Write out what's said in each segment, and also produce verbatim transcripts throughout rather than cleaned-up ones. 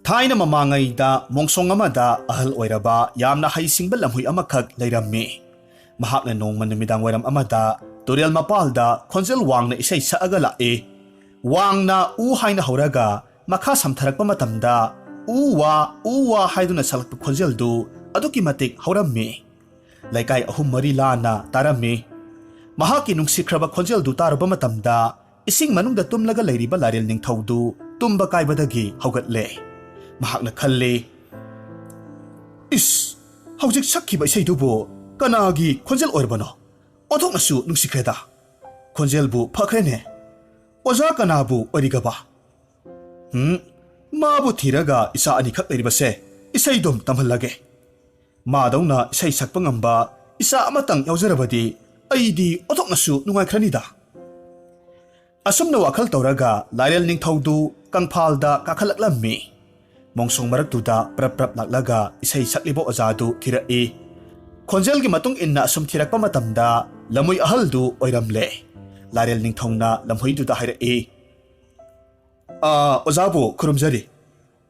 ꯊꯥꯏꯅ ꯃꯃꯥꯡꯉꯩꯗ ꯃꯣꯡꯁꯣꯡ ꯑꯃꯗ ꯑꯍꯜ ꯑꯣꯏꯔꯕ ꯌꯥꯝꯅ ꯍꯩꯁꯤꯡꯕ ꯂꯝꯍꯨꯏ ꯑꯃꯈꯛ ꯂꯩꯔꯝꯃꯤ꯫ ꯃꯍꯥꯛꯅ ꯅꯣꯡꯃ ꯅꯨꯃꯤꯗꯥꯡ ꯋꯥꯏꯔꯝ ꯑꯃꯗ ꯇꯨꯔꯦꯜ ꯃꯄꯥꯜꯗ ꯈꯣꯟꯖꯦꯜ ꯋꯥꯡꯅ ꯏꯁꯩ ꯁꯛꯑꯒ ꯂꯥꯛꯏ꯫ ꯋꯥꯡꯅ "ꯎ" ꯍꯥꯏꯅ ꯍꯧꯔꯒ ꯃꯈꯥ ꯁꯝꯊꯔꯛꯄ ꯃꯇꯝꯗ "ꯎ ꯋꯥ, ꯎ ꯋꯥ" ꯍꯥꯏꯗꯨꯅ ꯁꯛꯂꯛꯄ ꯈꯣꯟꯖꯦꯜꯗꯨ ꯑꯗꯨꯛꯀꯤ ꯃꯇꯤꯛ ꯍꯧꯔꯝꯃꯤ꯫ ꯂꯩꯀꯥꯏ ꯑꯍꯨꯝ ꯃꯔꯤ ꯂꯥꯟꯅ ꯇꯥꯔꯝꯃꯤ꯫ ꯃꯍꯥꯛꯀꯤ ꯅꯨꯡꯁꯤꯈ꯭ꯔꯕ ꯈꯣꯟꯖꯦꯜꯗꯨ ꯇꯥꯔꯨꯕ ꯃꯇꯝꯗ ꯏꯁꯤꯡ ꯃꯅꯨꯡꯗ ꯇꯨꯝꯂꯒ ꯂꯩꯔꯤꯕ ꯂꯥꯏꯔꯦꯜ ꯅꯤꯡꯊꯧꯗꯨ ꯇꯨꯝꯕ ꯀꯥꯏꯕꯗꯒꯤ ꯍꯧꯒꯠꯂꯦ꯫ ꯃꯍꯥꯛꯅ ꯈꯜꯂꯤ, "ꯏꯁ, ꯍꯧꯖꯤꯛ ꯁꯛꯈꯤꯕ ꯏꯁꯩꯗꯨꯕꯨ ꯀꯅꯥꯒꯤ ꯈꯣꯟꯖꯦꯜ ꯑꯣꯏꯔꯕꯅꯣ? ꯑꯣꯟꯊꯣꯛꯅꯁꯨ ꯅꯨꯡꯁꯤꯈ꯭ꯔꯦꯗ꯫ ꯈꯣꯟꯖꯦꯜꯕꯨ ꯐꯈ꯭ꯔꯦꯅꯦ꯫ ꯑꯣꯖꯥ ꯀꯅꯥꯕꯨ ꯑꯣꯏꯔꯤꯒꯕ? ꯎꯝ, ꯃꯥꯕꯨ ꯊꯤꯔꯒ ꯏꯆꯥ ꯑꯅꯤꯈꯛ ꯂꯩꯔꯤꯕꯁꯦ ꯏꯁꯩꯗꯨꯝ ꯇꯝꯍꯜꯂꯒꯦ꯫ ꯃꯥꯗꯧꯅ ꯏꯁꯩ ꯁꯛꯄ ꯉꯝꯕ ꯏꯆꯥ ꯑꯃꯇꯪ ꯌꯥꯎꯖꯔꯕꯗꯤ ꯑꯩꯗꯤ ꯑꯣꯟꯊꯣꯛꯅꯁꯨ ꯅꯨꯡꯉꯥꯏꯈ꯭ꯔꯅꯤꯗ"꯫ ꯑꯁꯨꯝꯅ ꯋꯥꯈꯜ ꯇꯧꯔꯒ ꯂꯥꯏꯔꯦꯜ ꯅꯤꯡꯊꯧꯗꯨ ꯀꯪꯐꯥꯜꯗ ꯀꯥꯈꯠꯂꯛꯂꯝꯃꯤ꯫ ꯃꯣꯡꯁꯣꯡ ꯃꯔꯛꯇꯨꯗ ꯄ꯭ꯔꯞ ꯄ꯭ꯔꯞ ꯂꯥꯛꯂꯒ ꯏꯁꯩ ꯁꯛꯂꯤꯕ ꯑꯣꯖꯥꯗꯨ ꯊꯤꯔꯛꯏ꯫ ꯈꯣꯟꯖꯦꯜꯒꯤ ꯃꯇꯨꯡ ꯏꯟꯅ ꯑꯁꯨꯝ ꯊꯤꯔꯛꯄ ꯃꯇꯝꯗ ꯂꯝꯍꯨꯏ ꯑꯍꯜꯗꯨ ꯑꯣꯏꯔꯝꯂꯦ꯫ ꯂꯥꯏꯔꯦꯜ ꯅꯤꯡꯊꯧꯅ ꯂꯝꯍꯨꯏꯗꯨꯗ ꯍꯥꯏꯔꯛꯏ, "ꯑꯥ, ꯑꯣꯖꯥꯕꯨ ꯈꯨꯔꯨꯝꯖꯔꯤ꯫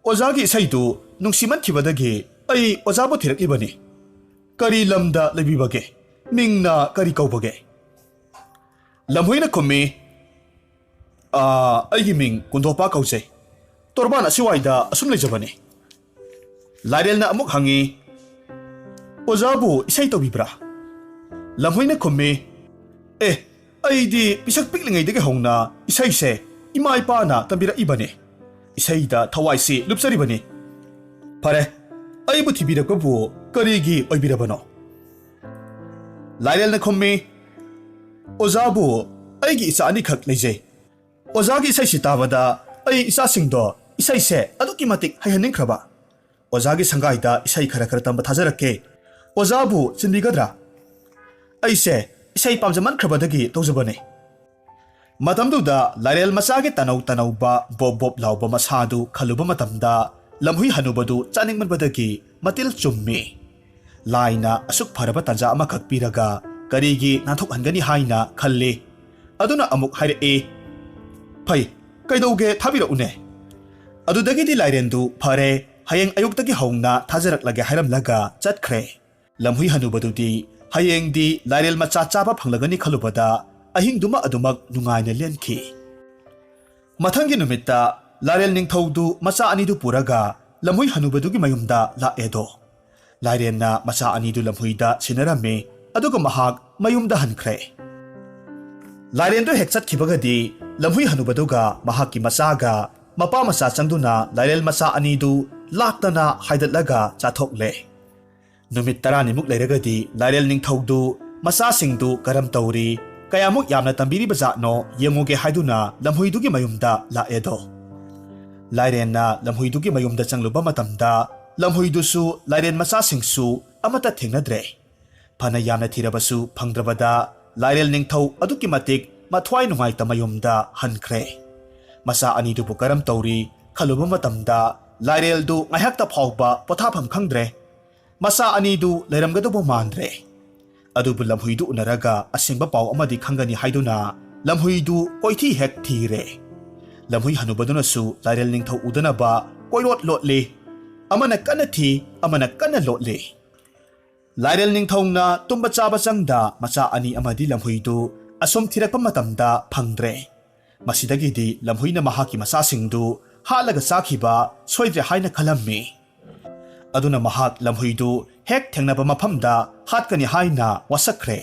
ꯑꯣꯖꯥꯒꯤ ꯏꯁꯩꯗꯨ ꯅꯨꯡꯁꯤꯃꯟꯈꯤꯕꯗꯒꯤ ꯑꯩ ꯑꯣꯖꯥꯕꯨ ꯊꯤꯔꯛꯂꯤꯕꯅꯤ꯫ ꯀꯔꯤ ꯂꯝꯗ ꯂꯩꯕꯤꯕꯒꯦ? ꯃꯤꯡꯅ ꯀꯔꯤ ꯀꯧꯕꯒꯦ?" ꯂꯝꯍꯨꯏꯅ ꯈꯨꯝꯃꯤ, "ꯑꯥ, ꯑꯩꯒꯤ ꯃꯤꯡ ꯀꯨꯟꯗꯣꯄꯥ ꯀꯧꯖꯩ꯫ ꯇꯣꯔꯕꯥꯟ ꯑꯁꯤꯋꯥꯏꯗ ꯑꯁꯨꯝ ꯂꯩꯖꯕꯅꯤ"꯫ ꯂꯥꯏꯔꯦꯜꯅ ꯑꯃꯨꯛ ꯍꯪꯉꯤ, "ꯑꯣꯖꯥꯕꯨ ꯏꯁꯩ ꯇꯧꯕꯤꯕ꯭ꯔꯥ?" ꯂꯝꯍꯨꯏꯅ ꯈꯨꯝꯃꯤ, "ꯑꯦ, ꯑꯩꯗꯤ ꯄꯤꯁꯛ ꯄꯤꯛꯂꯤꯉꯩꯗꯒꯤ ꯍꯧꯅ ꯏꯁꯩꯁꯦ ꯏꯃꯥ ꯏꯄꯥꯅ ꯇꯝꯕꯤꯔꯛꯏꯕꯅꯤ꯫ ꯏꯁꯩꯗ ꯊꯋꯥꯏꯁꯤ ꯂꯨꯞꯆꯔꯤꯕꯅꯤ꯫ ꯐꯔꯦ, ꯑꯩꯕꯨ ꯊꯤꯕꯤꯔꯛꯄꯕꯨ ꯀꯔꯤꯒꯤ ꯑꯣꯏꯕꯤꯔꯕꯅꯣ?" ꯂꯥꯏꯔꯦꯜꯅ ꯈꯨꯝꯃꯤ, "ꯑꯣꯖꯥꯕꯨ, ꯑꯩꯒꯤ ꯏꯆꯥ ꯑꯅꯤꯈꯛ ꯂꯩꯖꯩ꯫ ꯑꯣꯖꯥꯒꯤ ꯏꯁꯩꯁꯤ ꯇꯥꯕꯗ ꯑꯩ ꯏꯆꯥꯁꯤꯡꯗꯣ ꯏꯁꯩꯁꯦ ꯑꯗꯨꯛꯀꯤ ꯃꯇꯤꯛ ꯍꯩꯍꯟꯅꯤꯡꯈ꯭ꯔꯕ꯫ ꯑꯣꯖꯥꯒꯤ ꯁꯪꯒꯥꯏꯗ ꯏꯁꯩ ꯈꯔ ꯈꯔ ꯇꯝꯕ ꯊꯥꯖꯔꯛꯀꯦ꯫ ꯑꯣꯖꯥꯕꯨ ꯆꯤꯟꯕꯤꯒꯗ꯭ꯔꯥ? ꯑꯩꯁꯦ ꯏꯁꯩ ꯄꯥꯝꯖꯃꯟꯈ꯭ꯔꯕꯗꯒꯤ ꯇꯧꯖꯕꯅꯤ"꯫ ꯃꯇꯝꯗꯨꯗ ꯂꯥꯏꯔꯦꯜ ꯃꯆꯥꯒꯤ ꯇꯅꯧ ꯇꯅꯧꯕ ꯕꯣꯞ ꯕꯣꯞ ꯂꯥꯎꯕ ꯃꯁꯥꯗꯨ ꯈꯜꯂꯨꯕ ꯃꯇꯝꯗ ꯂꯝꯍꯨꯏ ꯍꯅꯨꯕꯗꯨ ꯆꯥꯅꯤꯡꯃꯟꯕꯗꯒꯤ ꯃꯇꯤꯜ ꯆꯨꯝꯃꯤ꯫ ꯂꯥꯏꯅ ꯑꯁꯨꯛ ꯐꯔꯕ ꯇꯥꯟꯖꯥ ꯑꯃꯈꯛ ꯄꯤꯔꯒ ꯀꯔꯤꯒꯤ ꯅꯥꯟꯊꯣꯛꯍꯟꯒꯅꯤ ꯍꯥꯏꯅ ꯈꯜꯂꯤ꯫ ꯑꯗꯨꯅ ꯑꯃꯨꯛ ꯍꯥꯏꯔꯛꯏ, "ꯐꯩ, ꯀꯩꯗꯧꯒꯦ ꯊꯥꯕꯤꯔꯛꯎꯅꯦ"꯫ ꯑꯗꯨꯗꯒꯤꯗꯤ ꯂꯥꯏꯔꯦꯟꯗꯨ "ꯐꯔꯦ, ꯍꯌꯦꯡ ꯑꯌꯨꯛꯇꯒꯤ ꯍꯧꯅ ꯊꯥꯖꯔꯛꯂꯒꯦ" ꯍꯥꯏꯔꯝꯂꯒ ꯆꯠꯈ꯭ꯔꯦ꯫ ꯂꯝꯍꯨꯏ ꯍꯅꯨꯕꯗꯨꯗꯤ ꯍꯌꯦꯡꯗꯤ ꯂꯥꯏꯔꯦꯜ ꯃꯆꯥ ꯆꯥꯕ ꯐꯪꯂꯒꯅꯤ ꯈꯜꯂꯨꯕꯗ ꯑꯍꯤꯡꯗꯨꯃ ꯑꯗꯨꯃꯛ ꯅꯨꯡꯉꯥꯏꯅ ꯂꯦꯟꯈꯤ꯫ ꯃꯊꯪꯒꯤ ꯅꯨꯃꯤꯠꯇ ꯂꯥꯏꯔꯦꯜ ꯅꯤꯡꯊꯧꯗꯨ ꯃꯆꯥ ꯑꯅꯤꯗꯨ ꯄꯨꯔꯒ ꯂꯝꯍꯨꯏ ꯍꯅꯨꯕꯗꯨꯒꯤ ꯃꯌꯨꯝꯗ ꯂꯥꯛꯑꯦꯗꯣ꯫ ꯂꯥꯏꯔꯦꯟꯅ ꯃꯆꯥ ꯑꯅꯤꯗꯨ ꯂꯝꯍꯨꯏꯗ ꯁꯤꯟꯅꯔꯝꯃꯤ, ꯑꯗꯨꯒ ꯃꯍꯥꯛ ꯃꯌꯨꯝꯗ ꯍꯟꯈ꯭ꯔꯦ꯫ ꯂꯥꯏꯔꯦꯟꯗꯨ ꯍꯦꯛ ꯆꯠꯈꯤꯕꯒꯗꯤ ꯂꯝꯍꯨꯏ ꯍꯅꯨꯕꯗꯨꯒ ꯃꯍꯥꯛꯀꯤ ꯃꯆꯥꯒ ꯃꯄꯥ ꯃꯆꯥ ꯆꯪꯗꯨꯅ ꯂꯥꯏꯔꯦꯜ ꯃꯆꯥ ꯑꯅꯤꯗꯨ ꯂꯥꯛꯇꯅ ꯍꯥꯏꯗꯠꯂꯒ ꯆꯥꯊꯣꯛꯂꯦ꯫ ꯅꯨꯃꯤꯠ ꯇꯔꯥꯅꯤꯃꯨꯛ ꯂꯩꯔꯒꯗꯤ ꯂꯥꯏꯔꯦꯜ ꯅꯤꯡꯊꯧꯗꯨ ꯃꯆꯥꯁꯤꯡꯗꯨ ꯀꯔꯝ ꯇꯧꯔꯤ, ꯀꯌꯥꯃꯨꯛ ꯌꯥꯝꯅ ꯇꯝꯕꯤꯔꯤꯕ ꯖꯥꯠꯅꯣ ꯌꯦꯡꯉꯨꯒꯦ ꯍꯥꯏꯗꯨꯅ ꯂꯝꯍꯨꯏꯗꯨꯒꯤ ꯃꯌꯨꯝꯗ ꯂꯥꯛꯑꯦꯗꯣ꯫ ꯂꯥꯏꯔꯦꯟꯅ ꯂꯝꯍꯨꯏꯗꯨꯒꯤ ꯃꯌꯨꯝꯗ ꯆꯪꯂꯨꯕ ꯃꯇꯝꯗ ꯂꯝꯍꯨꯏꯗꯨꯁꯨ ꯂꯥꯏꯔꯦꯟ ꯃꯆꯥꯁꯤꯡꯁꯨ ꯑꯃꯠꯇ ꯊꯦꯡꯅꯗ꯭ꯔꯦ꯫ ꯐꯅ ꯌꯥꯝꯅ ꯊꯤꯔꯕꯁꯨ ꯐꯪꯗ꯭ꯔꯕꯗ ꯂꯥꯏꯔꯦꯜ ꯅꯤꯡꯊꯧ ꯑꯗꯨꯛꯀꯤ ꯃꯇꯤꯛ ꯃꯊ꯭ꯋꯥꯏ ꯅꯨꯡꯉꯥꯏꯇ ꯃꯌꯨꯝꯗ ꯍꯟꯈ꯭ꯔꯦ꯫ ꯃꯆꯥ ꯑꯅꯤꯗꯨꯕꯨ ꯀꯔꯝ ꯇꯧꯔꯤ ꯈꯜꯂꯨꯕ ꯃꯇꯝꯗ ꯂꯥꯏꯔꯦꯜꯗꯨ ꯉꯥꯏꯍꯥꯛꯇ ꯐꯥꯎꯕ ꯄꯣꯊꯥꯐꯝ ꯈꯪꯗ꯭ꯔꯦ꯫ ꯃꯆꯥ ꯑꯅꯤꯗꯨ ꯂꯩꯔꯝꯒꯗꯧꯕ ꯃꯥꯟꯗ꯭ꯔꯦ꯫ ꯑꯗꯨꯕꯨ ꯂꯝꯍꯨꯏꯗꯨ ꯎꯅꯔꯒ ꯑꯁꯦꯡꯕ ꯄꯥꯎ ꯑꯃꯗꯤ ꯈꯪꯒꯅꯤ ꯍꯥꯏꯗꯨꯅ ꯂꯝꯍꯨꯏꯗꯨ ꯀꯣꯏꯊꯤ ꯍꯦꯛ ꯊꯤꯔꯦ꯫ ꯂꯝꯍꯨꯏ ꯍꯅꯨꯕꯗꯨꯅꯁꯨ ꯂꯥꯏꯔꯦꯜ ꯅꯤꯡꯊꯧ ꯎꯗꯅꯕ ꯀꯣꯏꯂꯣꯠ ꯂꯣꯠꯂꯤ꯫ ꯑꯃꯅ ꯀꯟꯅ ꯊꯤ, ꯑꯃꯅ ꯀꯟꯅ ꯂꯣꯠꯂꯤ꯫ ꯂꯥꯏꯔꯦꯜ ꯅꯤꯡꯊꯧꯅ ꯇꯨꯝꯕ ꯆꯥꯕ ꯆꯪꯗ ꯃꯆꯥ ꯑꯅꯤ ꯑꯃꯗꯤ ꯂꯝꯍꯨꯏꯗꯨ ꯑꯁꯨꯝ ꯊꯤꯔꯛꯄ ꯃꯇꯝꯗ ꯐꯪꯗ꯭ꯔꯦ꯫ ꯃꯁꯤꯗꯒꯤꯗꯤ ꯂꯝꯍꯨꯏꯅ ꯃꯍꯥꯛꯀꯤ ꯃꯆꯥꯁꯤꯡꯗꯨ ꯍꯥꯠꯂꯒ ꯆꯥꯈꯤꯕ ꯁꯣꯏꯗ꯭ꯔꯦ ꯍꯥꯏꯅ ꯈꯜꯂꯝꯃꯤ꯫ ꯑꯗꯨꯅ ꯃꯍꯥꯛ ꯂꯝꯍꯨꯏꯗꯨ ꯍꯦꯛ ꯊꯦꯡꯅꯕ ꯃꯐꯝꯗ ꯍꯥꯠꯀꯅꯤ ꯍꯥꯏꯅ ꯋꯥꯁꯛꯈ꯭ꯔꯦ꯫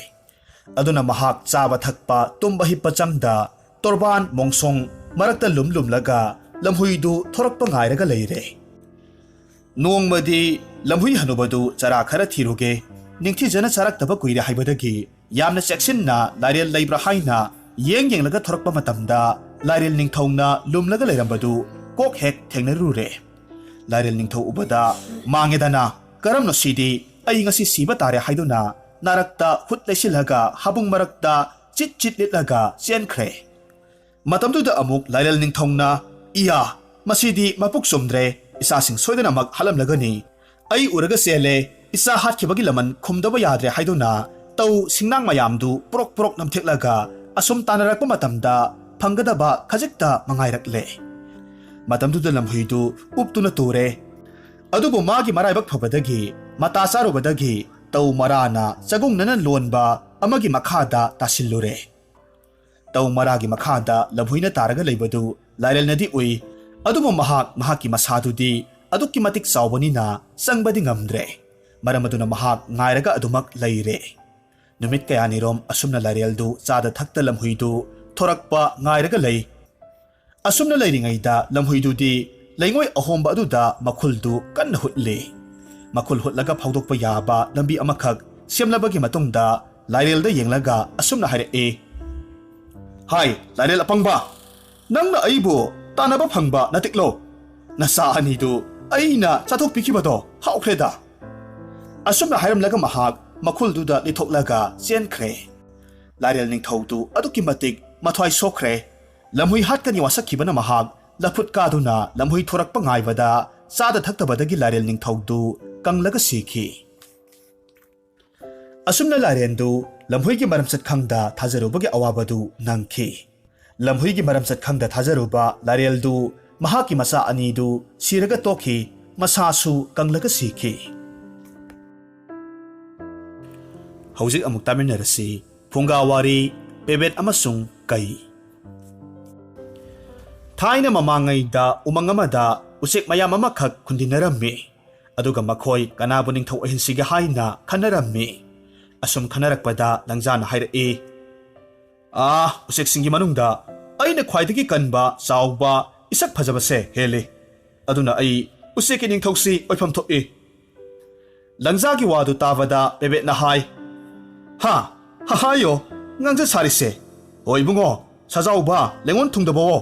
ꯑꯗꯨꯅ ꯃꯍꯥꯛ ꯆꯥꯕ ꯊꯛꯄ, ꯇꯨꯝꯕ ꯍꯤꯞꯄ ꯆꯪꯗ ꯇꯣꯔꯕꯥꯟ ꯃꯣꯡꯁꯣꯡ ꯃꯔꯛꯇ ꯂꯨꯝ ꯂꯨꯝꯂꯒ ꯂꯝꯍꯨꯏꯗꯨ ꯊꯣꯔꯛꯄ ꯉꯥꯏꯔꯒ ꯂꯩꯔꯦ꯫ ꯅꯣꯡꯃꯗꯤ ꯂꯝꯍꯨꯏ ꯍꯅꯨꯕꯗꯨ ꯆꯔꯥ ꯈꯔ ꯊꯤꯔꯨꯒꯦ, ꯅꯤꯡꯊꯤꯖꯅ ꯆꯥꯔꯛꯇꯕ ꯀꯨꯏꯔꯦ ꯍꯥꯏꯕꯗꯒꯤ ꯌꯥꯝꯅ ꯆꯦꯛꯁꯤꯟꯅ ꯂꯥꯏꯔꯦꯜ ꯂꯩꯕ꯭ꯔꯥ ꯍꯥꯏꯅ ꯌꯦꯡ ꯌꯦꯡꯂꯒ ꯊꯣꯔꯛꯄ ꯃꯇꯝꯗ ꯂꯥꯏꯔꯦꯜ ꯅꯤꯡꯊꯧꯅ ꯂꯨꯝꯂꯒ ꯂꯩꯔꯝꯕꯗꯨ ꯀꯣꯛ ꯍꯦꯛ ꯊꯦꯡꯅꯔꯨꯔꯦ꯫ ꯂꯥꯏꯔꯦꯜ ꯅꯤꯡꯊꯧ ꯎꯕꯗ, "ꯃꯥꯡꯉꯦꯗꯅ, ꯀꯔꯝꯅꯣ ꯁꯤꯗꯤ? ꯑꯩ ꯉꯁꯤ ꯁꯤꯕ ꯇꯥꯔꯦ" ꯍꯥꯏꯗꯨꯅ ꯅꯥꯔꯛꯇ ꯈꯨꯠ ꯂꯩꯁꯤꯜꯂꯒ ꯍꯥꯕꯨꯡ ꯃꯔꯛꯇ ꯆꯤꯠ ꯆꯤꯠ ꯂꯤꯠꯂꯒ ꯆꯦꯟꯈ꯭ꯔꯦ꯫ ꯃꯇꯝꯗꯨꯗ ꯑꯃꯨꯛ ꯂꯥꯏꯔꯦꯜ ꯅꯤꯡꯊꯧꯅ, "ꯏꯌꯥ, ꯃꯁꯤꯗꯤ ꯃꯄꯨꯛ ꯆꯨꯝꯗ꯭ꯔꯦ, ꯏꯆꯥꯁꯤꯡ ꯁꯣꯏꯗꯅꯃꯛ ꯍꯥꯠꯂꯝꯂꯒꯅꯤ꯫ ꯑꯩ ꯎꯔꯒ ꯆꯦꯜꯂꯦ, ꯏꯆꯥ ꯍꯥꯠꯈꯤꯕꯒꯤ ꯂꯃꯟ ꯈꯨꯝꯗꯕ ꯌꯥꯗ꯭ꯔꯦ" ꯍꯥꯏꯗꯨꯅ ꯇꯧ ꯁꯤꯡꯅꯥꯡ ꯃꯌꯥꯝꯗꯨ ꯄ꯭ꯔꯣꯛ ꯄ꯭ꯔꯣꯛ ꯅꯝꯊꯦꯛꯂꯒ ꯑꯁꯨꯝ ꯇꯥꯟꯅꯔꯛꯄ ꯃꯇꯝꯗ ꯐꯪꯒꯗꯕ ꯈꯖꯤꯛꯇ ꯃꯉꯥꯏꯔꯛꯂꯦ꯫ ꯃꯇꯝꯗꯨꯗ ꯂꯝꯍꯨꯏꯗꯨ ꯎꯞꯇꯨꯅ ꯇꯨꯔꯦ꯫ ꯑꯗꯨꯕꯨ ꯃꯥꯒꯤ ꯃꯔꯥꯏꯕꯛ ꯐꯕꯗꯒꯤ ꯃꯇꯥ ꯆꯥꯔꯨꯕꯗꯒꯤ ꯇꯧ ꯃꯔꯥꯅ ꯆꯒꯨꯡꯅꯅ ꯂꯣꯟꯕ ꯑꯃꯒꯤ ꯃꯈꯥꯗ ꯇꯥꯁꯤꯜꯂꯨꯔꯦ꯫ ꯇꯧ ꯃꯔꯥꯒꯤ ꯃꯈꯥꯗ ꯂꯝꯍꯨꯏꯅ ꯇꯥꯔꯒ ꯂꯩꯕꯗꯨ ꯂꯥꯏꯔꯦꯜꯅꯗꯤ ꯎꯏ꯫ ꯑꯗꯨꯕꯨ ꯃꯍꯥꯛ ꯃꯍꯥꯛꯀꯤ ꯃꯁꯥꯗꯨꯗꯤ ꯑꯗꯨꯛꯀꯤ ꯃꯇꯤꯛ ꯆꯥꯎꯕꯅꯤꯅ ꯆꯪꯕꯗꯤ ꯉꯝꯗ꯭ꯔꯦ꯫ ꯃꯔꯝ ꯑꯗꯨꯅ ꯃꯍꯥꯛ ꯉꯥꯏꯔꯒ ꯑꯗꯨꯃꯛ ꯂꯩꯔꯦ꯫ ꯅꯨꯃꯤꯠ ꯀꯌꯥꯅꯤꯔꯣꯝ ꯑꯁꯨꯝꯅ ꯂꯥꯏꯔꯦꯜꯗꯨ ꯆꯥꯗ ꯊꯛꯇ ꯂꯝꯍꯨꯏꯗꯨ ꯊꯣꯔꯛꯄ ꯉꯥꯏꯔꯒ ꯂꯩ꯫ ꯑꯁꯨꯝꯅ ꯂꯩꯔꯤꯉꯩꯗ ꯂꯝꯍꯨꯏꯗꯨꯗꯤ ꯂꯩꯉꯣꯏ ꯑꯍꯣꯝꯕ ꯑꯗꯨꯗ ꯃꯈꯨꯜꯗꯨ ꯀꯟꯅ ꯍꯨꯠꯂꯤ꯫ ꯃꯈꯨꯜ ꯍꯨꯠꯂꯒ ꯐꯥꯎꯗꯣꯛꯄ ꯌꯥꯕ ꯂꯝꯕꯤ ꯑꯃꯈꯛ ꯁꯦꯝꯂꯕꯒꯤ ꯃꯇꯨꯡꯗ ꯂꯥꯏꯔꯦꯜꯗ ꯌꯦꯡꯂꯒ ꯑꯁꯨꯝꯅ ꯍꯥꯏꯔꯛꯏ, "ꯍꯥꯏ, ꯂꯥꯏꯔꯦꯜ ꯑꯄꯪꯕ, ꯅꯪꯅ ꯑꯩꯕꯨ ꯇꯥꯟꯅꯕ ꯐꯪꯕ ꯅꯠꯇꯤꯛꯂꯣ? ꯅꯆꯥ ꯑꯅꯤꯗꯨ ꯑꯩꯅ ꯆꯥꯊꯣꯛꯄꯤꯈꯤꯕꯗꯣ ꯍꯥꯎꯈ꯭ꯔꯦꯗ!" ꯑꯁꯨꯝꯅ ꯍꯥꯏꯔꯝꯂꯒ ꯃꯍꯥꯛ ꯃꯈꯨꯜꯗꯨꯗ ꯂꯤꯊꯣꯛꯂꯒ ꯆꯦꯟꯈ꯭ꯔꯦ꯫ ꯂꯥꯏꯔꯦꯜ ꯅꯤꯡꯊꯧꯗꯨ ꯑꯗꯨꯛꯀꯤ ꯃꯇꯤꯛ ꯃꯊ꯭ꯋꯥꯏ ꯁꯣꯛꯈ꯭ꯔꯦ꯫ ꯂꯝꯍꯨꯏ ꯍꯥꯠꯀꯅꯤ ꯋꯥꯁꯛꯈꯤꯕꯅ ꯃꯍꯥꯛ ꯂꯐꯨꯠ ꯀꯥꯗꯨꯅ ꯂꯝꯍꯨꯏ ꯊꯣꯔꯛꯄ ꯉꯥꯏꯕꯗ ꯆꯥꯗ ꯊꯛꯇꯕꯗꯒꯤ ꯂꯥꯏꯔꯦꯜ ꯅꯤꯡꯊꯧꯗꯨ ꯀꯪꯂꯒ ꯁꯤꯈꯤ꯫ ꯑꯁꯨꯝꯅ ꯂꯥꯏꯔꯦꯟꯗꯨ ꯂꯝꯍꯨꯏꯒꯤ ꯃꯔꯝꯆꯠ ꯈꯪꯗ ꯊꯥꯖꯔꯨꯕꯒꯤ ꯑꯋꯥꯕꯗꯨ ꯅꯪꯈꯤ꯫ ꯂꯝꯍꯨꯏꯒꯤ ꯃꯔꯝꯆꯠ ꯈꯪꯗ ꯊꯥꯖꯔꯨꯕ ꯂꯥꯏꯔꯦꯜꯗꯨ ꯃꯍꯥꯛꯀꯤ ꯃꯆꯥ ꯑꯅꯤꯗꯨ ꯁꯤꯔꯒ ꯇꯣꯛꯈꯤ, ꯃꯁꯥꯁꯨ ꯀꯪꯂꯒ ꯁꯤꯈꯤ꯫ ꯍꯧꯖꯤꯛ ꯑꯃꯨꯛ ꯇꯥꯃꯤꯟꯅꯔꯁꯤ ꯐꯨꯡꯒꯥ ꯋꯥꯔꯤ, ꯄꯦꯕꯦꯠ ꯑꯃꯁꯨꯡ ꯀꯩ꯫ ꯊꯥꯏꯅ ꯃꯃꯥꯡꯉꯩꯗ ꯎꯃꯪ ꯑꯃꯗ ꯎꯆꯦꯛ ꯃꯌꯥꯝ ꯑꯃꯈꯛ ꯈꯨꯟꯗꯤꯟꯅꯔꯝꯃꯤ꯫ ꯑꯗꯨꯒ ꯃꯈꯣꯏ ꯀꯅꯥꯕꯨ ꯅꯤꯡꯊꯧ ꯑꯣꯏꯍꯟꯁꯤꯒꯦ ꯍꯥꯏꯅ ꯈꯟꯅꯔꯝꯃꯤ꯫ ꯑꯁꯨꯝ ꯈꯟꯅꯔꯛꯄꯗ ꯂꯪꯖꯥꯅ ꯍꯥꯏꯔꯛꯏ, "ꯑꯥ, ꯎꯆꯦꯛꯁꯤꯡꯒꯤ ꯃꯅꯨꯡꯗ ꯑꯩꯅ ꯈ꯭ꯋꯥꯏꯗꯒꯤ ꯀꯟꯕ, ꯆꯥꯎꯕ, ꯏꯁꯛ ꯐꯖꯕꯁꯦ ꯍꯦꯜꯂꯤ꯫ ꯑꯗꯨꯅ ꯑꯩ ꯎꯆꯦꯛꯀꯤ ꯅꯤꯡꯊꯧꯁꯤ ꯑꯣꯏꯐꯝ ꯊꯣꯛꯏ꯫" ꯂꯪꯖꯥꯒꯤ ꯋꯥꯗꯨ ꯇꯥꯕꯗ ꯄꯦꯕꯦꯠꯅ ꯍꯥꯏ, "ꯍꯥ? ꯍꯥ, ꯍꯥꯏꯌꯣ, ꯉꯥꯡꯖ ꯁꯥꯔꯤꯁꯦ? ꯍꯣ ꯏꯕꯨꯡꯉꯣ, ꯁꯖꯥꯎꯕ, ꯂꯦꯡꯉꯣꯟ ꯊꯨꯡꯗꯕꯋꯣ,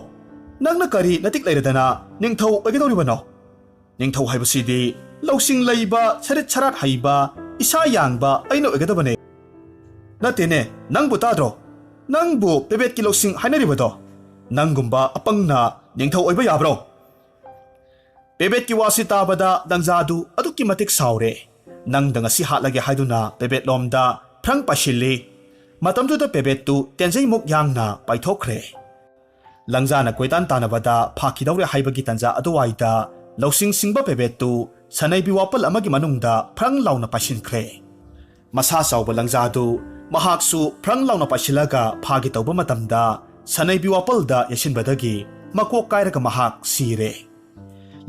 ꯅꯪꯅ ꯀꯔꯤ ꯅꯇꯤꯛ ꯂꯩꯔꯗꯅ ꯅꯤꯡꯊꯧ ꯑꯣꯏꯒꯗꯧꯔꯤꯕꯅꯣ? ꯅꯤꯡꯊꯧ ꯍꯥꯏꯕꯁꯤꯗꯤ ꯂꯧꯁꯤꯡ ꯂꯩꯕ, ꯁꯔꯤꯠ ꯁꯔꯥꯠ ꯍꯩꯕ, ꯏꯁꯥ ꯌꯥꯡꯕ ꯑꯩꯅ ꯑꯣꯏꯒꯗꯕꯅꯦ꯫ ꯅꯠꯇꯦꯅꯦ, ꯅꯪꯕꯨ ꯇꯥꯗ꯭ꯔꯣ? ꯅꯪꯕꯨ ꯄꯦꯕꯦꯠꯀꯤ ꯂꯧꯁꯤꯡ ꯍꯥꯏꯅꯔꯤꯕꯗꯣ? ꯅꯪꯒꯨꯝꯕ ꯑꯄꯪꯅ ꯅꯤꯡꯊꯧ ꯑꯣꯏꯕ ꯌꯥꯕ꯭ꯔꯣ?" ꯄꯦꯕꯦꯠꯀꯤ ꯋꯥꯁꯤ ꯇꯥꯕꯗ ꯂꯪꯖꯥꯗꯨ ꯑꯗꯨꯛꯀꯤ ꯃꯇꯤꯛ ꯁꯥꯎꯔꯦ꯫ ꯅꯪꯗ ꯉꯁꯤ ꯍꯥꯠꯂꯒꯦ ꯍꯥꯏꯗꯨꯅ ꯄꯦꯕꯦꯠꯂꯣꯝꯗ ꯐ꯭ꯔꯪ ꯄꯥꯏꯁꯤꯜꯂꯤ꯫ ꯃꯇꯝꯗꯨꯗ ꯄꯦꯕꯦꯠꯇꯨ ꯇꯦꯟꯖꯩꯃꯨꯛ ꯌꯥꯡꯅ ꯄꯥꯏꯊꯣꯛꯈ꯭ꯔꯦ꯫ ꯂꯪꯖꯥꯅ ꯀꯣꯏꯇꯥꯟ ꯇꯥꯟꯅꯕꯗ ꯐꯥꯈꯤꯗꯧꯔꯦ ꯍꯥꯏꯕꯒꯤ ꯇꯟꯖꯥ ꯑꯗꯨꯋꯥꯏꯗ ꯂꯧꯁꯤꯡ ꯁꯤꯡꯕ ꯄꯦꯕꯦꯠꯇꯨ ꯁꯅꯩꯕꯤ ꯋꯥꯄꯜ ꯑꯃꯒꯤ ꯃꯅꯨꯡꯗ ꯐ꯭ꯔꯪ ꯂꯥꯎꯅ ꯄꯥꯏꯁꯤꯟꯈ꯭ꯔꯦ꯫ ꯃꯁꯥ ꯆꯥꯎꯕ ꯂꯪꯖꯥꯗꯨ ꯃꯍꯥꯛꯁꯨ ꯐ꯭ꯔꯪ ꯂꯥꯎꯅ ꯄꯥꯏꯁꯤꯜꯂꯒ ꯐꯥꯒꯦ ꯇꯧꯕ ꯃꯇꯝꯗ ꯁꯅꯩꯕꯤ ꯋꯥꯄꯜꯗ ꯌꯩꯁꯤꯟꯕꯗꯒꯤ ꯃꯀꯣꯛ ꯀꯥꯏꯔꯒ ꯃꯍꯥꯛ ꯁꯤꯔꯦ꯫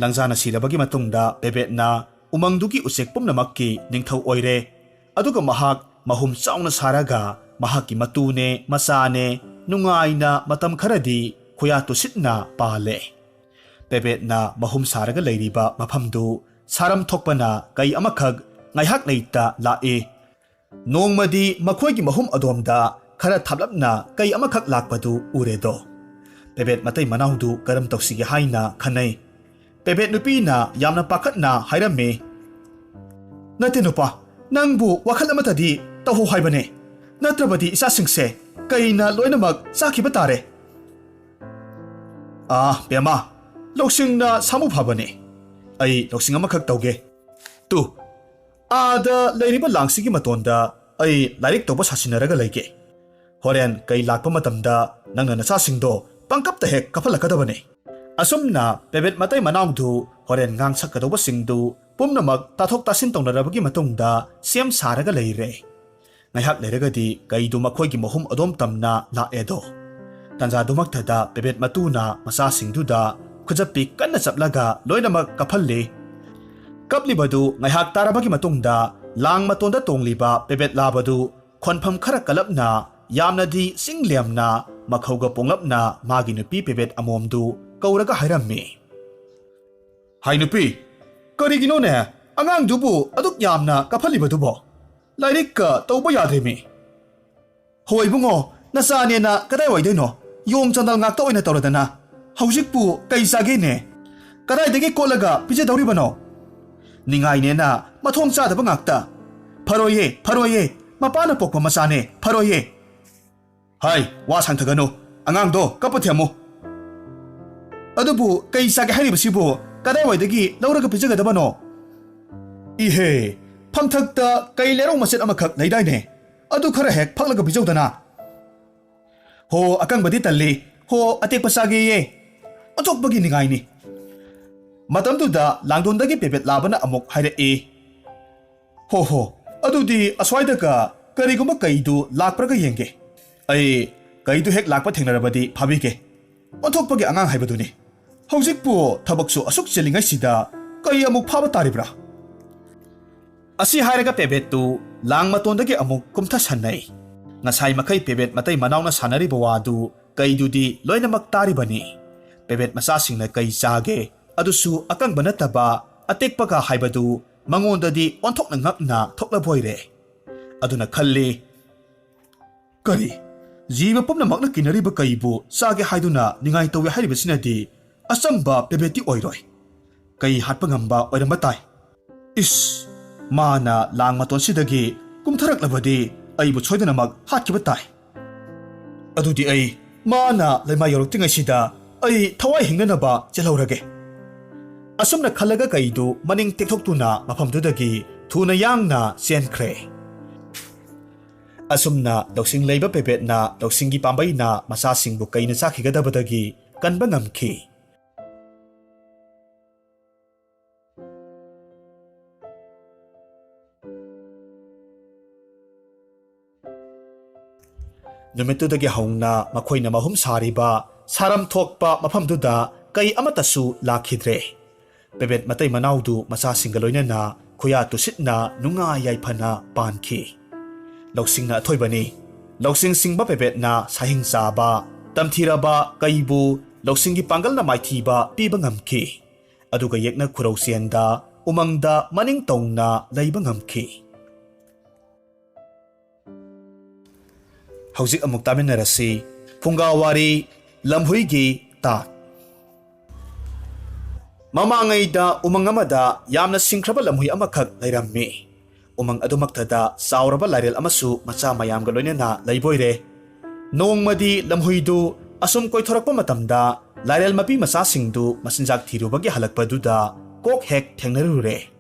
ꯂꯪꯖꯥꯅ ꯁꯤꯔꯕꯒꯤ ꯃꯇꯨꯡꯗ ꯄꯦꯕꯦꯠꯅ ꯎꯃꯪꯗꯨꯒꯤ ꯎꯆꯦꯛ ꯄꯨꯝꯅꯃꯛꯀꯤ ꯅꯤꯡꯊꯧ ꯑꯣꯏꯔꯦ꯫ ꯑꯗꯨꯒ ꯃꯍꯥꯛ ꯃꯍꯨꯝ ꯆꯥꯎꯅ ꯁꯥꯔꯒ ꯃꯍꯥꯛꯀꯤ ꯃꯇꯨꯅꯦ, ꯃꯆꯥꯅꯦ, ꯅꯨꯡꯉꯥꯏꯅ ꯃꯇꯝ ꯈꯔꯗꯤ ꯈꯨꯌꯥ ꯇꯨꯁꯤꯠꯅ ꯄꯥꯜꯂꯦ꯫ ꯄꯦꯕꯦꯠꯅ ꯃꯍꯨꯝ ꯁꯥꯔꯒ ꯂꯩꯔꯤꯕ ꯃꯐꯝꯗꯨ ꯁꯥꯔꯝ ꯊꯣꯛꯄꯅ ꯀꯩ ꯑꯃꯈꯛ ꯉꯥꯏꯍꯥꯛ ꯂꯩꯇ ꯂꯥꯛꯏ꯫ ꯅꯣꯡꯃꯗꯤ ꯃꯈꯣꯏꯒꯤ ꯃꯍꯨꯝ ꯑꯗꯣꯝꯗ ꯈꯔ ꯊꯥꯞꯂꯞꯅ ꯀꯩ ꯑꯃꯈꯛ ꯂꯥꯛꯄꯗꯨ ꯎꯔꯦꯗꯣ꯫ ꯄꯦꯕꯦꯠ ꯃꯇꯩ ꯃꯅꯥꯎꯗꯨ ꯀꯔꯝ ꯇꯧꯁꯤꯒꯦ ꯍꯥꯏꯅ ꯈꯟꯅꯩ꯫ ꯄꯦꯕꯦꯠ ꯅꯨꯄꯤꯅ ꯌꯥꯝꯅ ꯄꯥꯈꯠꯅ ꯍꯥꯏꯔꯝꯃꯤ, "ꯅꯠꯇꯦ ꯅꯨꯄꯥ, ꯅꯪꯕꯨ ꯋꯥꯈꯜ ꯑꯃꯠꯇꯗꯤ ꯇꯧꯍꯧ ꯍꯥꯏꯕꯅꯦ, ꯅꯠꯇ꯭ꯔꯕꯗꯤ ꯏꯆꯥꯁꯤꯡꯁꯦ ꯀꯩꯅ ꯂꯣꯏꯅꯃꯛ ꯆꯥꯈꯤꯕ ꯇꯥꯔꯦ꯫" "ꯑꯥ ꯕꯦꯝꯃ, ꯂꯧꯁꯤꯡꯅ ꯁꯥꯃꯨ ꯐꯕꯅꯦ꯫ ꯑꯩ ꯂꯧꯁꯤꯡ ꯑꯃꯈꯛ ꯇꯧꯒꯦ꯫ ꯇꯨ, ꯑꯥꯗ ꯂꯩꯔꯤꯕ ꯂꯥꯡꯁꯤꯒꯤ ꯃꯇꯣꯟꯗ ꯑꯩ ꯂꯥꯏꯔꯤꯛ ꯇꯧꯕ ꯁꯥꯁꯤꯟꯅꯔꯒ ꯂꯩꯒꯦ꯫ ꯍꯣꯔꯦꯟ ꯀꯩ ꯂꯥꯛꯄ ꯃꯇꯝꯗ ꯅꯪꯅ ꯅꯆꯥꯁꯤꯡꯗꯣ ꯄꯪꯀꯞꯇ ꯍꯦꯛ ꯀꯞꯍꯜꯂꯛꯀꯗꯕꯅꯤ꯫" ꯑꯁꯨꯝꯅ ꯄꯦꯕꯦꯠ ꯃꯇꯩ ꯃꯅꯥꯎꯗꯨ ꯍꯣꯔꯦꯟ ꯉꯥꯡꯁꯛꯀꯗꯧꯕꯁꯤꯡꯗꯨ ꯄꯨꯝꯅꯃꯛ ꯇꯥꯊꯣꯛ ꯇꯥꯁꯤꯟ ꯇꯧꯅꯔꯕꯒꯤ ꯃꯇꯨꯡꯗ ꯁꯦꯝ ꯁꯥꯔꯒ ꯂꯩꯔꯦ꯫ ꯉꯥꯏꯍꯥꯛ ꯂꯩꯔꯒꯗꯤ ꯀꯩꯗꯨ ꯃꯈꯣꯏꯒꯤ ꯃꯍꯨꯝ ꯑꯗꯣꯝ ꯇꯝꯅ ꯂꯥꯛꯑꯦꯗꯣ꯫ ꯇꯟꯖꯥꯗꯨꯃꯛꯇꯗ ꯄꯦꯕꯦꯠ ꯃꯇꯨꯅ ꯃꯆꯥꯁꯤꯡꯗꯨꯗ ꯈꯨꯖꯞꯄꯤ ꯀꯟꯅ ꯆꯞꯂꯒ ꯂꯣꯏꯅꯃꯛ ꯀꯞꯍꯜꯂꯤ꯫ ꯀꯞꯂꯤꯕꯗꯨ ꯉꯥꯏꯍꯥꯛ ꯇꯥꯔꯕꯒꯤ ꯃꯇꯨꯡꯗ ꯂꯥꯡ ꯃꯇꯣꯟꯗ ꯇꯣꯡꯂꯤꯕ ꯄꯦꯕꯦꯠ ꯂꯥꯕꯗꯨ ꯈꯣꯟꯐꯝ ꯈꯔ ꯀꯜꯂꯞꯅ, ꯌꯥꯝꯅꯗꯤ ꯆꯤꯡ ꯂꯦꯝꯅ, ꯃꯈꯧꯒ ꯄꯣꯡꯂꯞꯅ ꯃꯥꯒꯤ ꯅꯨꯄꯤ ꯄꯦꯕꯦꯠ ꯑꯃꯣꯝꯗꯨ ꯀꯧꯔꯒ ꯍꯥꯏꯔꯝꯃꯤ, "ꯍꯥꯏ ꯅꯨꯄꯤ, ꯀꯔꯤꯒꯤꯅꯣꯅꯦ ꯑꯉꯥꯡꯗꯨꯕꯨ ꯑꯗꯨꯛ ꯌꯥꯝꯅ ꯀꯞꯍꯜꯂꯤꯕꯗꯨꯕꯣ? ꯂꯥꯏꯔꯤꯛꯀ ꯇꯧꯕ ꯌꯥꯗ꯭ꯔꯦꯃꯤ꯫" "ꯍꯣ ꯏꯕꯨꯡꯉꯣ, ꯅꯆꯥꯅꯦꯅ ꯀꯗꯥꯏꯋꯥꯏꯗꯩꯅꯣ ꯌꯣꯡ ꯆꯟꯗꯜ ꯉꯥꯛꯇ ꯑꯣꯏꯅ ꯇꯧꯔꯗꯅ ꯍꯧꯖꯤꯛꯄꯨ ꯀꯩ ꯆꯥꯒꯦꯅꯦ? ꯀꯗꯥꯏꯗꯒꯤ ꯀꯣꯠꯂꯒ ꯄꯤꯖꯗꯧꯔꯤꯕꯅꯣ? ꯅꯤꯡꯉꯥꯏꯅꯦꯅ ꯃꯊꯣꯡ ꯆꯥꯗꯕ ꯉꯥꯛꯇ꯫ ꯐꯔꯣꯏꯌꯦ, ꯐꯔꯣꯏꯌꯦ, ꯃꯄꯥꯅ ꯄꯣꯛꯄ ꯃꯆꯥꯅꯦ, ꯐꯔꯣꯏꯌꯦ꯫" "ꯍꯥꯏ, ꯋꯥ ꯁꯥꯡꯊꯒꯅꯨ, ꯑꯉꯥꯡꯗꯣ ꯀꯞꯄ ꯊꯦꯝꯃꯨ꯫" "ꯑꯗꯨꯕꯨ ꯀꯩ ꯆꯥꯒꯦ ꯍꯥꯏꯔꯤꯕꯁꯤꯕꯨ ꯀꯗꯥꯏꯋꯥꯏꯗꯒꯤ ꯂꯧꯔꯒ ꯄꯤꯖꯒꯗꯕꯅꯣ?" "ꯏꯍꯦ, ꯐꯝꯊꯛꯇ ꯀꯩ ꯂꯩꯔꯧ ꯃꯆꯦꯠ ꯑꯃꯈꯛ ꯂꯩꯗꯥꯏꯅꯦ? ꯑꯗꯨ ꯈꯔ ꯍꯦꯛ ꯐꯛꯂꯒ ꯄꯤꯖꯧꯗꯅ꯫" "ꯍꯣ, ꯑꯀꯪꯕꯗꯤ ꯇꯜꯂꯤ, "ꯍꯣ, ꯑꯇꯦꯛꯄ ꯆꯥꯒꯦꯌꯦ꯫ ꯑꯣꯟꯊꯣꯛꯄꯒꯤ ꯅꯤꯡꯉꯥꯏꯅꯤ!" ꯃꯇꯝꯗꯨꯗ ꯂꯥꯡꯗꯣꯟꯗꯒꯤ ꯄꯦꯕꯦꯠ ꯂꯥꯕꯅ ꯑꯃꯨꯛ ꯍꯥꯏꯔꯛꯏ, "ꯍꯣ ꯍꯣ, ꯑꯗꯨꯗꯤ ꯑꯁ꯭ꯋꯥꯏꯗꯒ ꯀꯔꯤꯒꯨꯝꯕ ꯀꯩꯗꯨ ꯂꯥꯛꯄ꯭ꯔꯒ ꯌꯦꯡꯒꯦ꯫ ꯑꯩ ꯀꯩꯗꯨ ꯍꯦꯛ ꯂꯥꯛꯄ ꯊꯦꯡꯅꯔꯕꯗꯤ ꯐꯥꯕꯤꯒꯦ꯫ ꯑꯣꯟꯊꯣꯛꯄꯒꯤ ꯑꯉꯥꯡ ꯍꯥꯏꯕꯗꯨꯅꯤ꯫ ꯍꯧꯖꯤꯛꯄꯨ ꯊꯕꯛꯁꯨ ꯑꯁꯨꯛ ꯆꯤꯜꯂꯤꯉꯩꯁꯤꯗ ꯀꯩ ꯑꯃꯨꯛ ꯐꯥꯕ ꯇꯥꯔꯤꯕ꯭ꯔꯥ?" ꯑꯁꯤ ꯍꯥꯏꯔꯒ ꯄꯦꯕꯦꯠꯇꯨ ꯂꯥꯡ ꯃꯇꯣꯟꯗꯒꯤ ꯑꯃꯨꯛ ꯀꯨꯝꯊꯁꯟꯅꯩ꯫ ꯉꯁꯥꯏ ꯃꯈꯩ ꯄꯦꯕꯦꯠ ꯃꯇꯩ ꯃꯅꯥꯎꯅ ꯁꯥꯟꯅꯔꯤꯕ ꯋꯥꯗꯨ ꯀꯩꯗꯨꯗꯤ ꯂꯣꯏꯅꯃꯛ ꯇꯥꯔꯤꯕꯅꯤ꯫ ꯄꯦꯕꯦꯠ ꯃꯆꯥꯁꯤꯡꯅ ꯀꯩ ꯆꯥꯒꯦ, ꯑꯗꯨꯁꯨ ꯑꯀꯪꯕ ꯅꯠꯇꯕ ꯑꯇꯦꯛꯄꯒ ꯍꯥꯏꯕꯗꯨ ꯃꯉꯣꯟꯗꯗꯤ ꯑꯣꯟꯊꯣꯛꯅ ꯉꯛꯅ ꯊꯣꯛꯂꯕꯣꯏꯔꯦ꯫ ꯑꯗꯨꯅ ꯈꯜꯂꯤ, "ꯀꯔꯤ? ꯖꯤꯕ ꯄꯨꯝꯅꯃꯛꯅ ꯀꯤꯅꯔꯤꯕ ꯀꯩꯕꯨ ꯆꯥꯒꯦ ꯍꯥꯏꯗꯨꯅ ꯅꯤꯡꯉꯥꯏ ꯇꯧꯏ ꯍꯥꯏꯔꯤꯕꯁꯤꯅꯗꯤ ꯑꯆꯝꯕ ꯄꯦꯕꯦꯠꯇꯤ ꯑꯣꯏꯔꯣꯏ꯫ ꯀꯩ ꯍꯥꯠꯄ ꯉꯝꯕ ꯑꯣꯏꯔꯝꯕ ꯇꯥꯏ꯫ ꯏꯁ, ꯃꯥꯅ ꯂꯥꯡ ꯃꯇꯣꯟꯁꯤꯗꯒꯤ ꯀꯨꯝꯊꯔꯛꯂꯕꯗꯤ ꯑꯩꯕꯨ ꯁꯣꯏꯗꯅꯃꯛ ꯍꯥꯠꯈꯤꯕ ꯇꯥꯏ꯫ ꯑꯗꯨꯗꯤ ꯑꯩ ꯃꯥꯅ ꯂꯩꯃꯥꯏ ꯌꯧꯔꯛꯇ꯭ꯔꯤꯉꯩꯁꯤꯗ ꯑꯩ ꯊꯋꯥꯏ ꯍꯤꯡꯅꯅꯕ ꯆꯦꯜꯍꯧꯔꯒꯦ"꯫ ꯑꯁꯨꯝꯅ ꯈꯜꯂꯒ ꯀꯩꯗꯨ ꯃꯅꯤꯡ ꯇꯦꯛꯊꯣꯛꯇꯨꯅ ꯃꯐꯝꯗꯨꯗꯒꯤ ꯊꯨꯅ ꯌꯥꯡꯅ ꯆꯦꯟꯈ꯭ꯔꯦ꯫ ꯑꯁꯨꯝꯅ ꯂꯧꯁꯤꯡ ꯂꯩꯕ ꯄꯦꯕꯦꯠꯅ ꯂꯧꯁꯤꯡꯒꯤ ꯄꯥꯝꯕꯩꯅ ꯃꯆꯥꯁꯤꯡꯕꯨ ꯀꯩꯅ ꯆꯥꯈꯤꯒꯗꯕꯗꯒꯤ ꯀꯟꯕ ꯉꯝꯈꯤ꯫ ꯅꯨꯃꯤꯠꯇꯨꯗꯒꯤ ꯍꯧꯅ ꯃꯈꯣꯏꯅ ꯃꯍꯨꯝ ꯁꯥꯔꯤꯕ ꯁꯥꯔꯝ ꯊꯣꯛꯄ ꯃꯐꯝꯗꯨꯗ ꯀꯩ ꯑꯃꯠꯇꯁꯨ ꯂꯥꯛꯈꯤꯗ꯭ꯔꯦ꯫ ꯄꯦꯕꯦꯠ ꯃꯇꯩ ꯃꯅꯥꯎꯗꯨ ꯃꯆꯥꯁꯤꯡꯒ ꯂꯣꯏꯅꯅ ꯈꯨꯌꯥ ꯇꯨꯁꯤꯠꯅ ꯅꯨꯡꯉꯥꯏ ꯌꯥꯏꯐꯅ ꯄꯥꯟꯈꯤ꯫ ꯂꯧꯁꯤꯡꯅ ꯑꯊꯣꯏꯕꯅꯤ꯫ ꯂꯧꯁꯤꯡ ꯁꯤꯡꯕ ꯄꯦꯕꯦꯠꯅ ꯁꯥꯍꯤꯡ ꯆꯥꯕ, ꯇꯝꯊꯤꯔꯕ ꯀꯩꯕꯨ ꯂꯧꯁꯤꯡꯒꯤ ꯄꯥꯡꯒꯜꯅ ꯃꯥꯏꯊꯤꯕ ꯄꯤꯕ ꯉꯝꯈꯤ꯫ ꯑꯗꯨꯒ ꯌꯦꯛꯅ ꯈꯨꯔꯧ ꯆꯦꯟꯗ ꯎꯃꯪꯗ ꯃꯅꯤꯡ ꯇꯧꯅ ꯂꯩꯕ ꯉꯝꯈꯤ꯫ ꯍꯧꯖꯤꯛ ꯑꯃꯨꯛ ꯇꯥꯃꯤꯟꯅꯔꯁꯤ꯫ ꯐꯨꯡꯒꯥ ꯋꯥꯔꯤ, ꯂꯝꯍꯨꯏꯒꯤ ꯇꯥꯛ꯫ ꯃꯃꯥꯡꯉꯩꯗ ꯎꯃꯪ ꯑꯃꯗ ꯌꯥꯝꯅ ꯁꯤꯡꯈ꯭ꯔꯕ ꯂꯝꯍꯨꯏ ꯑꯃꯈꯛ ꯂꯩꯔꯝꯃꯤ꯫ ꯎꯃꯪ ꯑꯗꯨꯃꯛꯇꯗ ꯆꯥꯎꯔꯕ ꯂꯥꯏꯔꯦꯜ ꯑꯃꯁꯨ ꯃꯆꯥ ꯃꯌꯥꯝꯒ ꯂꯣꯏꯅꯅ ꯂꯩꯕꯣꯏꯔꯦ꯫ ꯅꯣꯡꯃꯗꯤ ꯂꯝꯍꯨꯏꯗꯨ ꯑꯁꯨꯝ ꯀꯣꯏꯊꯣꯔꯛꯄ ꯃꯇꯝꯗ ꯂꯥꯏꯔꯦꯜ ꯃꯄꯤ ꯃꯆꯥꯁꯤꯡꯗꯨ ꯃꯆꯤꯟꯖꯥꯛ ꯊꯤꯔꯨꯕꯒꯤ ꯍꯜꯂꯛꯄꯗꯨꯗ ꯀꯣꯛ ꯍꯦꯛ ꯊꯦꯡꯅꯔꯨꯔꯦ꯫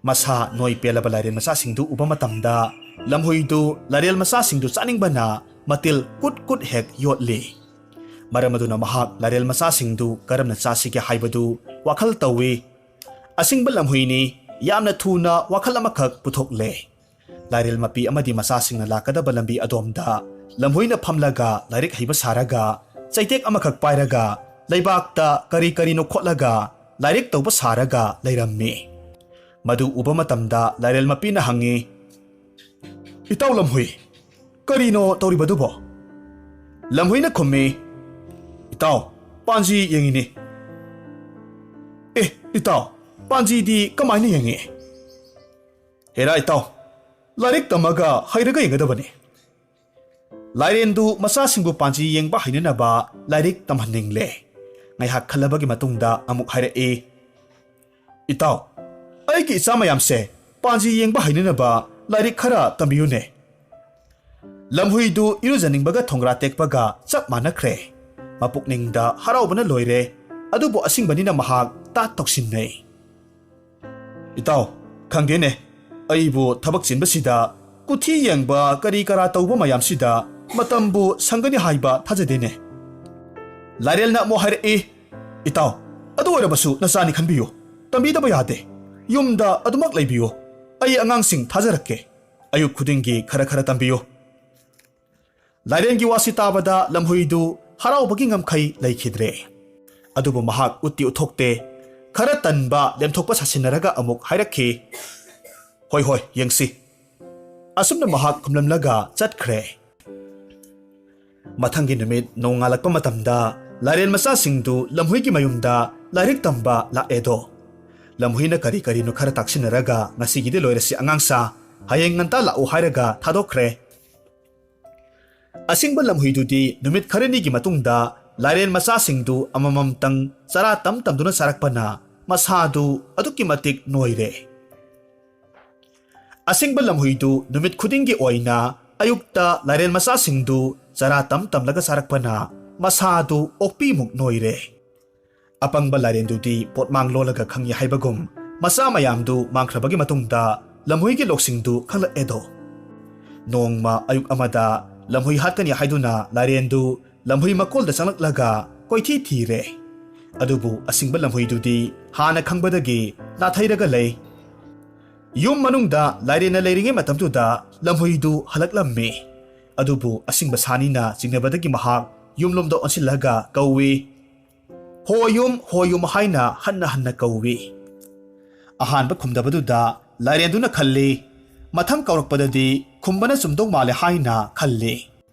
ꯃꯁꯥ ꯅꯣꯏ ꯄꯦꯜꯂꯕ ꯂꯥꯏꯔꯦꯜ ꯃꯆꯥꯁꯤꯡꯗꯨ ꯎꯕ ꯃꯇꯝꯗ ꯂꯝꯍꯨꯏꯗꯨ ꯂꯥꯏꯔꯦꯜ ꯃꯆꯥꯁꯤꯡꯗꯨ ꯆꯥꯅꯤꯡꯕꯅ ꯃꯇꯤꯜ ꯀꯨꯠ ꯀꯨꯠ ꯍꯦꯛ ꯌꯣꯠꯂꯤ꯫ ꯃꯔꯝ ꯑꯗꯨꯅ ꯃꯍꯥꯛ ꯂꯥꯏꯔꯦꯜ ꯃꯆꯥꯁꯤꯡꯗꯨ ꯀꯔꯝꯅ ꯆꯥꯁꯤꯒꯦ ꯍꯥꯏꯕꯗꯨ ꯋꯥꯈꯜ ꯇꯧꯏ꯫ ꯑꯁꯤꯡꯕ ꯂꯝꯍꯨꯏꯅꯤ꯫ ꯌꯥꯝꯅ ꯊꯨꯅ ꯋꯥꯈꯜ ꯑꯃꯈꯛ ꯄꯨꯊꯣꯛꯂꯦ꯫ ꯂꯥꯏꯔꯦꯜ ꯃꯄꯤ ꯑꯃꯗꯤ ꯃꯆꯥꯁꯤꯡꯅ ꯂꯥꯛꯀꯗꯕ ꯂꯝꯕꯤ ꯑꯗꯣꯝꯗ ꯂꯝꯍꯨꯏꯅ ꯐꯝꯂꯒ ꯂꯥꯏꯔꯤꯛ ꯍꯩꯕ ꯁꯥꯔꯒ, ꯆꯩꯇꯦꯛ ꯑꯃꯈꯛ ꯄꯥꯏꯔꯒ, ꯂꯩꯕꯥꯛꯇ ꯀꯔꯤ ꯀꯔꯤꯅꯣ ꯈꯣꯠꯂꯒ ꯂꯥꯏꯔꯤꯛ ꯇꯧꯕ ꯁꯥꯔꯒ ꯂꯩꯔꯝꯃꯤ꯫ ꯃꯗꯨ ꯎꯕ ꯃꯇꯝꯗ ꯂꯥꯏꯔꯦꯜ ꯃꯄꯤꯅ ꯍꯪꯉꯤ, "ꯏꯇꯥꯎ ꯂꯝꯍꯨꯏ, ꯀꯔꯤꯅꯣ ꯇꯧꯔꯤꯕꯗꯨꯕꯣ?" ꯂꯝꯍꯨꯏꯅ ꯈꯨꯝꯃꯤ, "ꯏꯇꯥꯎ, ꯄꯥꯟꯖꯤ ꯌꯦꯡꯉꯤꯅꯤ꯫" "ꯑꯦ, ꯏꯇꯥꯎ, ꯄꯥꯟꯖꯤꯗꯤ ꯀꯃꯥꯏꯅ ꯌꯦꯡꯉꯤ?" "ꯍꯦꯔꯥ ꯏꯇꯥꯎ, ꯂꯥꯏꯔꯤꯛ ꯇꯝꯃꯒ ꯍꯩꯔꯒ ꯌꯦꯡꯒꯗꯕꯅꯤ꯫" ꯂꯥꯏꯔꯦꯟꯗꯨ ꯃꯆꯥꯁꯤꯡꯕꯨ ꯄꯥꯟꯖꯤ ꯌꯦꯡꯕ ꯍꯩꯅꯅꯕ ꯂꯥꯏꯔꯤꯛ ꯇꯝꯍꯟꯅꯤꯡꯂꯦ꯫ ꯉꯥꯏꯍꯥꯛ ꯈꯜꯂꯕꯒꯤ ꯃꯇꯨꯡꯗ ꯑꯃꯨꯛ ꯍꯥꯏꯔꯛꯏ, "ꯏꯇꯥꯎ, ꯑꯩꯒꯤ ꯏꯆꯥ ꯃꯌꯥꯝꯁꯦ ꯄꯥꯟꯖꯤ ꯌꯦꯡꯕ ꯍꯩꯅꯅꯕ ꯂꯥꯏꯔꯤꯛ ꯈꯔ ꯇꯝꯕꯤꯌꯨꯅꯦ꯫" ꯂꯝꯍꯨꯏꯗꯨ ꯏꯔꯨꯖꯅꯤꯡꯕꯒ ꯊꯣꯡꯒ꯭ꯔꯥ ꯇꯦꯛꯄꯒ ꯆꯞ ꯃꯥꯟꯅꯈ꯭ꯔꯦ꯫ ꯃꯄꯨꯛꯅꯤꯡꯗ ꯍꯔꯥꯎꯕꯅ ꯂꯣꯏꯔꯦ꯫ ꯑꯗꯨꯕꯨ ꯑꯁꯤꯡꯕꯅꯤꯅ ꯃꯍꯥꯛ ꯇꯥꯠ ꯇꯧꯁꯤꯟꯅꯩ꯫ "ꯏꯇꯥꯎ, ꯈꯪꯗꯦꯅꯦ, ꯑꯩꯕꯨ ꯊꯕꯛ ꯆꯤꯟꯕꯁꯤꯗ ꯀꯨꯊꯤ ꯌꯦꯡꯕ ꯀꯔꯤ ꯀꯔꯥ ꯇꯧꯕ ꯃꯌꯥꯝꯁꯤꯗ ꯃꯇꯝꯕꯨ ꯁꯪꯒꯅꯤ ꯍꯥꯏꯕ ꯊꯥꯖꯗꯦꯅꯦ꯫" ꯂꯥꯏꯔꯦꯜꯅ ꯑꯃꯨꯛ ꯍꯥꯏꯔꯛꯏ, "ꯏꯇꯥꯎ, ꯑꯗꯨ ꯑꯣꯏꯔꯕꯁꯨ ꯅꯆꯥꯅꯤ ꯈꯟꯕꯤꯌꯨ, ꯇꯝꯕꯤꯗꯕ ꯌꯥꯗꯦ꯫ ꯌꯨꯝꯗ ꯑꯗꯨꯃꯛ ꯂꯩꯕꯤꯌꯨ, ꯑꯩ ꯑꯉꯥꯡꯁꯤꯡ ꯊꯥꯖꯔꯛꯀꯦ꯫ ꯑꯌꯨꯛ ꯈꯨꯗꯤꯡꯒꯤ ꯈꯔ ꯈꯔ ꯇꯝꯕꯤꯌꯨ꯫" ꯂꯥꯏꯔꯦꯟꯒꯤ ꯋꯥꯁꯤ ꯇꯥꯕꯗ ꯂꯝꯍꯨꯏꯗꯨ ꯍꯔꯥꯎꯕꯒꯤ ꯉꯝꯈꯩ ꯂꯩꯈꯤꯗ꯭ꯔꯦ꯫ ꯑꯗꯨꯕꯨ ꯃꯍꯥꯛ ꯎꯠꯇꯤ ꯎꯠꯊꯣꯛꯇꯦ꯫ ꯈꯔ ꯇꯟꯕ ꯂꯦꯝꯊꯣꯛꯄ ꯁꯥꯁꯤꯟꯅꯔꯒ ꯑꯃꯨꯛ ꯍꯥꯏꯔꯛꯈꯤ, "ꯍꯣꯏ, ꯍꯣꯏ, ꯌꯦꯡꯁꯤ꯫" ꯑꯁꯨꯝꯅ ꯃꯍꯥꯛ ꯈꯨꯝꯂꯝꯂꯒ ꯆꯠꯈ꯭ꯔꯦ꯫ ꯃꯊꯪꯒꯤ ꯅꯨꯃꯤꯠ ꯅꯣꯡꯉꯥꯜꯂꯛꯄ ꯃꯇꯝꯗ ꯂꯥꯏꯔꯦꯟ ꯃꯆꯥꯁꯤꯡꯗꯨ ꯂꯝꯍꯨꯏꯒꯤ ꯃꯌꯨꯝꯗ ꯂꯥꯏꯔꯤꯛ ꯇꯝꯕ ꯂꯥꯛꯑꯦꯗꯣ꯫ ꯂꯝꯍꯨꯏꯅ ꯀꯔꯤ ꯀꯔꯤꯅꯣ ꯈꯔ ꯇꯥꯛꯁꯤꯟꯅꯔꯒ, "ꯉꯁꯤꯒꯤꯗꯤ ꯂꯣꯏꯔꯁꯤ ꯑꯉꯥꯡꯁꯥ, ꯍꯌꯦꯡ ꯉꯟꯇꯥ ꯂꯥꯛꯎ" ꯍꯥꯏꯔꯒ ꯊꯥꯗꯣꯛꯈ꯭ꯔꯦ꯫ ꯑꯁꯤꯡꯕ ꯂꯝꯍꯨꯏꯗꯨꯗꯤ ꯅꯨꯃꯤꯠ ꯈꯔꯅꯤꯒꯤ ꯃꯇꯨꯡꯗ ꯂꯥꯏꯔꯦꯟ ꯃꯆꯥꯁꯤꯡꯗꯨ ꯑꯃꯃꯝꯇꯪ ꯆꯔꯥ ꯇꯝ ꯇꯝꯗꯨꯅ ꯆꯥꯔꯛꯄꯅ ꯃꯁꯥꯗꯨ ꯑꯗꯨꯛꯀꯤ ꯃꯇꯤꯛ ꯅꯣꯏꯔꯦ꯫ ꯑꯁꯤꯡꯕ ꯂꯝꯍꯨꯏꯗꯨ ꯅꯨꯃꯤꯠ ꯈꯨꯗꯤꯡꯒꯤ ꯑꯣꯏꯅ ꯑꯌꯨꯛꯇ ꯂꯥꯏꯔꯦꯟ ꯃꯆꯥꯁꯤꯡꯗꯨ ꯆꯔꯥ ꯇꯝ ꯇꯝꯂꯒ ꯆꯥꯔꯛꯄꯅ ꯃꯁꯥꯗꯨ ꯑꯣꯛꯄꯤꯃꯨꯛ ꯅꯣꯏꯔꯦ꯫ ꯑꯄꯪꯕ ꯂꯥꯏꯔꯦꯟꯗꯨꯗꯤ ꯄꯣꯠꯃꯥꯡ ꯂꯣꯜꯂꯒ ꯈꯪꯉꯤ ꯍꯥꯏꯕꯒꯨꯝ, ꯃꯆꯥ ꯃꯌꯥꯝꯗꯨ ꯃꯥꯡꯈ꯭ꯔꯕꯒꯤ ꯃꯇꯨꯡꯗ ꯂꯝꯍꯨꯏꯒꯤ ꯂꯣꯛꯁꯤꯡꯗꯨ ꯈꯪꯂꯛꯑꯦꯗꯣ꯫ ꯅꯣꯡꯃ ꯑꯌꯨꯛ ꯑꯃꯗ ꯂꯝꯍꯨꯏ ꯍꯥꯠꯀꯅꯤ ꯍꯥꯏꯗꯨꯅ ꯂꯥꯏꯔꯦꯟꯗꯨ ꯂꯝꯍꯨꯏ ꯃꯀꯣꯜꯗ ꯆꯪꯂꯛꯂꯒ ꯀꯣꯏꯊꯤ ꯊꯤꯔꯦ꯫ ꯑꯗꯨꯕꯨ ꯑꯁꯤꯡꯕ ꯂꯝꯍꯨꯏꯗꯨꯗꯤ ꯍꯥꯟꯅ ꯈꯪꯕꯗꯒꯤ ꯅꯥꯊꯩꯔꯒ ꯂꯩ꯫ ꯌꯨꯝ ꯃꯅꯨꯡꯗ ꯂꯥꯏꯔꯦꯟꯅ ꯂꯩꯔꯤꯉꯩ ꯃꯇꯝꯗꯨꯗ ꯂꯝꯍꯨꯏꯗꯨ ꯍꯜꯂꯛꯂꯝꯃꯤ꯫ ꯑꯗꯨꯕꯨ ꯑꯁꯤꯡꯕ ꯁꯥꯅꯤꯅ ꯆꯤꯡꯅꯕꯗꯒꯤ ꯃꯍꯥꯛ ꯌꯨꯝꯂꯣꯝꯗ ꯑꯣꯟꯁꯤꯜꯂꯒ ꯀꯧꯏ, "ꯍꯣ ꯌꯨꯝ, ꯍꯣ ꯌꯨꯝ" ꯍꯥꯏꯅ ꯍꯟꯅ ꯍꯟꯅ ꯀꯧꯏ꯫ ꯑꯍꯥꯟꯕ ꯈꯨꯝꯗꯕꯗꯨꯗ ꯂꯥꯏꯔꯦꯟꯗꯨꯅ ꯈꯜꯂꯤ, ꯃꯊꯪ ꯀꯧꯔꯛꯄꯗꯗꯤ ꯈꯨꯝꯕꯅ ꯆꯨꯝꯗꯧ ꯃꯥꯜꯂꯦ ꯍꯥꯏꯅ ꯈꯜꯂꯤ꯫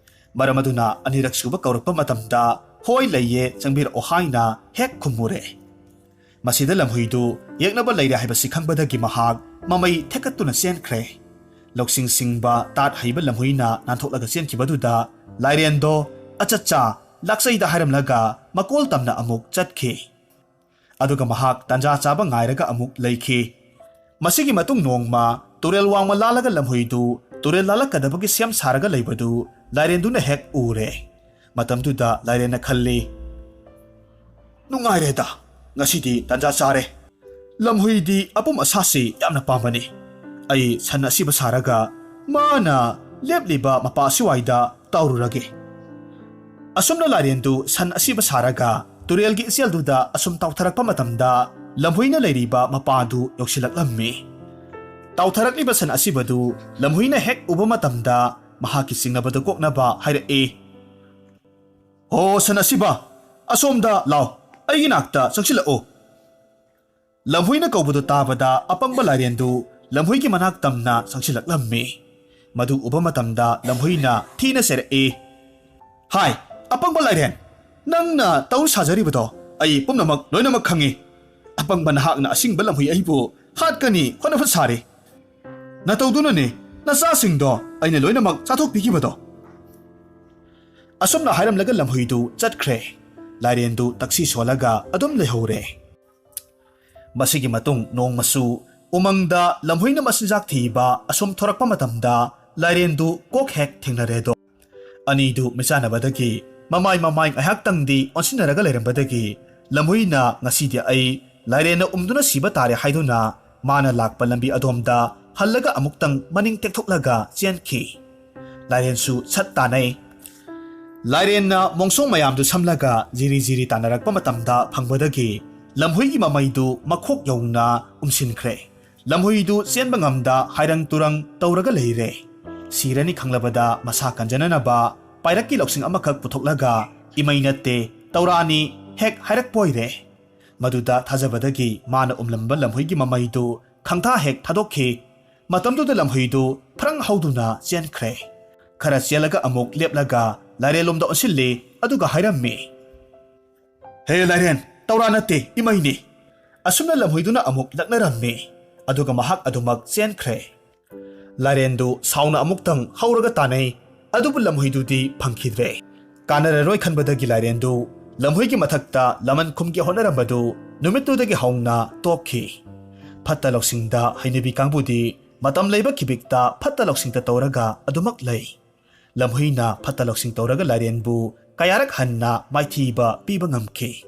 ꯃꯔꯝ ꯑꯗꯨꯅ ꯑꯅꯤꯔꯛ ꯁꯨꯕ ꯀꯧꯔꯛꯄ ꯃꯇꯝꯗ "ꯍꯣꯏ ꯂꯩꯌꯦ, ꯆꯪꯕꯤꯔꯛꯑꯣ" ꯍꯥꯏꯅ ꯍꯦꯛ ꯈꯨꯝꯃꯨꯔꯦ꯫ ꯃꯁꯤꯗ ꯂꯝꯍꯨꯏꯗꯨ ꯌꯦꯛꯅꯕ ꯂꯩꯔꯦ ꯍꯥꯏꯕꯁꯤ ꯈꯪꯕꯗꯒꯤ ꯃꯍꯥꯛ ꯃꯃꯩ ꯊꯦꯛꯀꯠꯇꯨꯅ ꯆꯦꯟꯈ꯭ꯔꯦ꯫ ꯂꯧꯁꯤꯡ ꯁꯤꯡꯕ ꯇꯥꯠ ꯍꯩꯕ ꯂꯝꯍꯨꯏꯅ ꯅꯥꯟꯊꯣꯛꯂꯒ ꯆꯦꯟꯈꯤꯕꯗꯨꯗ ꯂꯥꯏꯔꯦꯟꯗꯣ "ꯑꯆꯠꯆꯥ, ꯂꯥꯛꯆꯩꯗ" ꯍꯥꯏꯔꯝꯂꯒ ꯃꯀꯣꯜ ꯇꯝꯅ ꯑꯃꯨꯛ ꯆꯠꯈꯤ꯫ ꯑꯗꯨꯒ ꯃꯍꯥꯛ ꯇꯥꯟꯖꯥ ꯆꯥꯕ ꯉꯥꯏꯔꯒ ꯑꯃꯨꯛ ꯂꯩꯈꯤ꯫ ꯃꯁꯤꯒꯤ ꯃꯇꯨꯡ ꯅꯣꯡꯃ ꯇꯨꯔꯦꯜ ꯋꯥꯡꯃ ꯂꯥꯜꯂꯒ ꯂꯝꯍꯨꯏꯗꯨ ꯇꯨꯔꯦꯜ ꯂꯥꯜꯂꯛꯀꯗꯕꯒꯤ ꯁꯦꯝ ꯁꯥꯔꯒ ꯂꯩꯕꯗꯨ ꯂꯥꯏꯔꯦꯟꯗꯨꯅ ꯍꯦꯛ ꯎꯔꯦ꯫ ꯃꯇꯝꯗꯨꯗ ꯂꯥꯏꯔꯦꯟꯅ ꯈꯜꯂꯤ, "ꯅꯨꯡꯉꯥꯏꯔꯦꯗ, ꯉꯁꯤꯗꯤ ꯇꯥꯟꯖꯥ ꯆꯥꯔꯦ꯫ ꯂꯝꯍꯨꯏꯗꯤ ꯑꯄꯨꯝ ꯑꯁꯥꯁꯤ ꯌꯥꯝꯅ ꯄꯥꯝꯕꯅꯤ꯫ ꯑꯩ ꯁꯟ ꯑꯁꯤꯕ ꯁꯥꯔꯒ ꯃꯥꯅ ꯂꯦꯞꯂꯤꯕ ꯃꯄꯥ ꯑꯁꯤꯋꯥꯏꯗ ꯇꯥꯎꯔꯨꯔꯒꯦ"꯫ ꯑꯁꯨꯝꯅ ꯂꯥꯏꯔꯦꯟꯗꯨ ꯁꯟ ꯑꯁꯤꯕ ꯁꯥꯔꯒ ꯇꯨꯔꯦꯜꯒꯤ ꯏꯆꯦꯜꯗꯨꯗ ꯑꯁꯨꯝ ꯇꯥꯎꯊꯔꯛꯄ ꯃꯇꯝꯗ ꯂꯝꯍꯨꯏꯅ ꯂꯩꯔꯤꯕ ꯃꯄꯥꯗꯨ ꯌꯧꯁꯤꯜꯂꯛꯂꯝꯃꯤ꯫ ꯇꯥꯎꯊꯔꯛꯂꯤꯕ ꯁꯟ ꯑꯁꯤꯕꯗꯨ ꯂꯝꯍꯨꯏꯅ ꯍꯦꯛ ꯎꯕ ꯃꯇꯝꯗ ꯃꯍꯥꯛꯀꯤ ꯆꯤꯡꯅꯕꯗꯨ ꯀꯣꯛꯅꯕ ꯍꯥꯏꯔꯛꯏ, "ꯍꯣ ꯁꯟ ꯑꯁꯤꯕ, ꯑꯁꯣꯝꯗ ꯂꯥꯎ, ꯑꯩꯒꯤ ꯅꯥꯛꯇ ꯆꯪꯁꯤꯜꯂꯛꯎ"꯫ ꯂꯝꯍꯨꯏꯅ ꯀꯧꯕꯗꯨ ꯇꯥꯕꯗ ꯑꯄꯪꯕ ꯂꯥꯏꯔꯦꯟꯗꯨ ꯂꯝꯍꯨꯏꯒꯤ ꯃꯅꯥꯛ ꯇꯝꯅ ꯆꯪꯁꯤꯜꯂꯛꯂꯝꯃꯤ꯫ ꯃꯗꯨ ꯎꯕ ꯃꯇꯝꯗ ꯂꯝꯍꯨꯏꯅ ꯊꯤꯅ ꯆꯩꯔꯛꯏ, "ꯍꯥꯏ, ꯑꯄꯪꯕ ꯂꯥꯏꯔꯦꯟ, ꯅꯪꯅ ꯇꯧ ꯁꯥꯖꯔꯤꯕꯗꯣ ꯑꯩ ꯄꯨꯝꯅꯃꯛ ꯂꯣꯏꯅꯃꯛ ꯈꯪꯏ꯫ ꯑꯄꯪꯕ ꯅꯍꯥꯛꯅ ꯑꯁꯤꯡꯕ ꯂꯝꯍꯨꯏ ꯑꯩꯕꯨ ꯍꯥꯠꯀꯅꯤ ꯍꯣꯠꯅꯕ ꯁꯥꯔꯤ꯫ ꯅꯇꯧꯗꯨꯅꯅꯤ ꯅꯆꯥꯁꯤꯡꯗꯣ ꯑꯩꯅ ꯂꯣꯏꯅꯃꯛ ꯆꯥꯊꯣꯛꯄꯤꯈꯤꯕꯗꯣ"꯫ ꯑꯁꯨꯝꯅ ꯍꯥꯏꯔꯝꯂꯒ ꯂꯝꯍꯨꯏꯗꯨ ꯆꯠꯈ꯭ꯔꯦ꯫ ꯂꯥꯏꯔꯦꯟꯗꯨ ꯇꯛꯁꯤ ꯁꯣꯜꯂꯒ ꯑꯗꯨꯝ ꯂꯩꯍꯧꯔꯦ꯫ ꯃꯁꯤꯒꯤ ꯃꯇꯨꯡ ꯅꯣꯡꯃꯁꯨ ꯎꯃꯪꯗ ꯂꯝꯍꯨꯏꯅ ꯃꯆꯤꯟꯖꯥꯛ ꯊꯤꯕ ꯑꯁꯨꯝ ꯊꯣꯔꯛꯄ ꯃꯇꯝꯗ ꯂꯥꯏꯔꯦꯟꯗꯨ ꯀꯣꯛ ꯍꯦꯛ ꯊꯦꯡꯅꯔꯦꯗꯣ꯫ ꯑꯅꯤꯗꯨ ꯃꯤꯆꯥꯟꯅꯕꯗꯒꯤ ꯃꯃꯥꯏ ꯃꯃꯥꯏ ꯉꯥꯏꯍꯥꯛꯇꯪꯗꯤ ꯑꯣꯟꯁꯤꯟꯅꯔꯒ ꯂꯩꯔꯝꯕꯗꯒꯤ ꯂꯝꯍꯨꯏꯅ "ꯉꯁꯤꯗꯤ ꯑꯩ ꯂꯥꯏꯔꯦꯟꯅ ꯎꯝꯗꯨꯅ ꯁꯤꯕ ꯇꯥꯔꯦ" ꯍꯥꯏꯗꯨꯅ ꯃꯥꯅ ꯂꯥꯛꯄ ꯂꯝꯕꯤ ꯑꯗꯣꯝꯗ ꯍꯜꯂꯒ ꯑꯃꯨꯛꯇꯪ ꯃꯅꯤꯡ ꯇꯦꯛꯊꯣꯛꯂꯒ ꯆꯦꯟꯈꯤ꯫ ꯂꯥꯏꯔꯦꯟꯁꯨ ꯁꯠ ꯇꯥꯅꯩ꯫ ꯂꯥꯏꯔꯦꯟꯅ ꯃꯣꯡꯁꯣꯡ ꯃꯌꯥꯝꯗꯨ ꯁꯝꯂꯒ ꯖꯤꯔꯤ ꯖꯤꯔꯤ ꯇꯥꯟꯅꯔꯛꯄ ꯃꯇꯝꯗ ꯐꯪꯕꯗꯒꯤ ꯂꯝꯍꯨꯏꯒꯤ ꯃꯃꯩꯗꯨ ꯃꯈꯣꯛ ꯌꯧꯅ ꯎꯝꯁꯤꯟꯈ꯭ꯔꯦ꯫ ꯂꯝꯍꯨꯏꯗꯨ ꯆꯦꯟꯕ ꯉꯝꯗ ꯍꯥꯏꯔꯪ ꯇꯨꯔꯪ ꯇꯧꯔꯒ ꯂꯩꯔꯦ꯫ ꯁꯤꯔꯅꯤ ꯈꯪꯂꯕꯗ ꯃꯁꯥ ꯀꯟꯖꯅꯅꯕ ꯄꯥꯏꯔꯛꯀꯤ ꯂꯧꯁꯤꯡ ꯑꯃꯈꯛ ꯄꯨꯊꯣꯛꯂꯒ ꯏꯃꯩ ꯅꯠꯇꯦ, ꯇꯧꯔꯥꯅꯤ ꯍꯦꯛ ꯍꯥꯏꯔꯛꯄ ꯑꯣꯏꯔꯦ꯫ ꯃꯗꯨꯗ ꯊꯥꯖꯕꯗꯒꯤ ꯃꯥꯅ ꯎꯝꯂꯝꯕ ꯂꯝꯍꯨꯏꯒꯤ ꯃꯃꯩꯗꯨ ꯈꯪꯊꯥ ꯍꯦꯛ ꯊꯥꯗꯣꯛꯈꯤ꯫ ꯃꯇꯝꯗꯨꯗ ꯂꯝꯍꯨꯏꯗꯨ ꯐ꯭ꯔꯪ ꯍꯧꯗꯨꯅ ꯆꯦꯟꯈ꯭ꯔꯦ꯫ ꯈꯔ ꯆꯦꯜꯂꯒ ꯑꯃꯨꯛ ꯂꯦꯞꯂꯒ ꯂꯥꯏꯔꯦꯟꯂꯣꯝꯗ ꯑꯣꯟꯁꯤꯜꯂꯤ, ꯑꯗꯨꯒ ꯍꯥꯏꯔꯝꯃꯤ, "ꯍꯦ ꯂꯥꯏꯔꯦꯟ, ꯇꯧꯔꯥ ꯅꯠꯇꯦ, ꯏꯃꯩꯅꯤ!" ꯑꯁꯨꯝꯅ ꯂꯝꯍꯨꯏꯗꯨꯅ ꯑꯃꯨꯛ ꯂꯛꯅꯔꯝꯃꯤ, ꯑꯗꯨꯒ ꯃꯍꯥꯛ ꯑꯗꯨꯃꯛ ꯆꯦꯟꯈ꯭ꯔꯦ꯫ ꯂꯥꯏꯔꯦꯟꯗꯨ ꯁꯥꯎꯅ ꯑꯃꯨꯛꯇꯪ ꯍꯧꯔꯒ ꯇꯥꯟꯅꯩ, ꯑꯗꯨꯕꯨ ꯂꯝꯍꯨꯏꯗꯨꯗꯤ ꯐꯪꯈꯤꯗ꯭ꯔꯦ꯫ ꯀꯥꯟꯅꯔꯔꯣꯏ ꯈꯟꯕꯗꯒꯤ ꯂꯥꯏꯔꯦꯟꯗꯨ ꯂꯝꯍꯨꯏꯒꯤ ꯃꯊꯛꯇ ꯂꯃꯟ ꯈꯨꯝꯒꯦ ꯍꯣꯠꯅꯔꯝꯕꯗꯨ ꯅꯨꯃꯤꯠꯇꯨꯗꯒꯤ ꯍꯧꯅ ꯇꯣꯛꯈꯤ꯫ ꯐꯠꯇ ꯂꯧꯁꯤꯡꯗ ꯍꯩꯅꯕꯤ ꯀꯥꯡꯕꯨꯗꯤ ꯃꯇꯝ ꯂꯩꯕ ꯈꯤꯕꯤꯛꯇ ꯐꯠꯇ ꯂꯧꯁꯤꯡꯇ ꯇꯧꯔꯒ ꯑꯗꯨꯃꯛ ꯂꯩ꯫ ꯂꯝꯍꯨꯏꯅ ꯐꯠꯇ ꯂꯧꯁꯤꯡ ꯇꯧꯔꯒ ꯂꯥꯏꯔꯦꯟꯕꯨ ꯀꯌꯥꯔꯛ ꯍꯟꯅ ꯃꯥꯏꯊꯤꯕ ꯄꯤꯕ ꯉꯝꯈꯤ꯫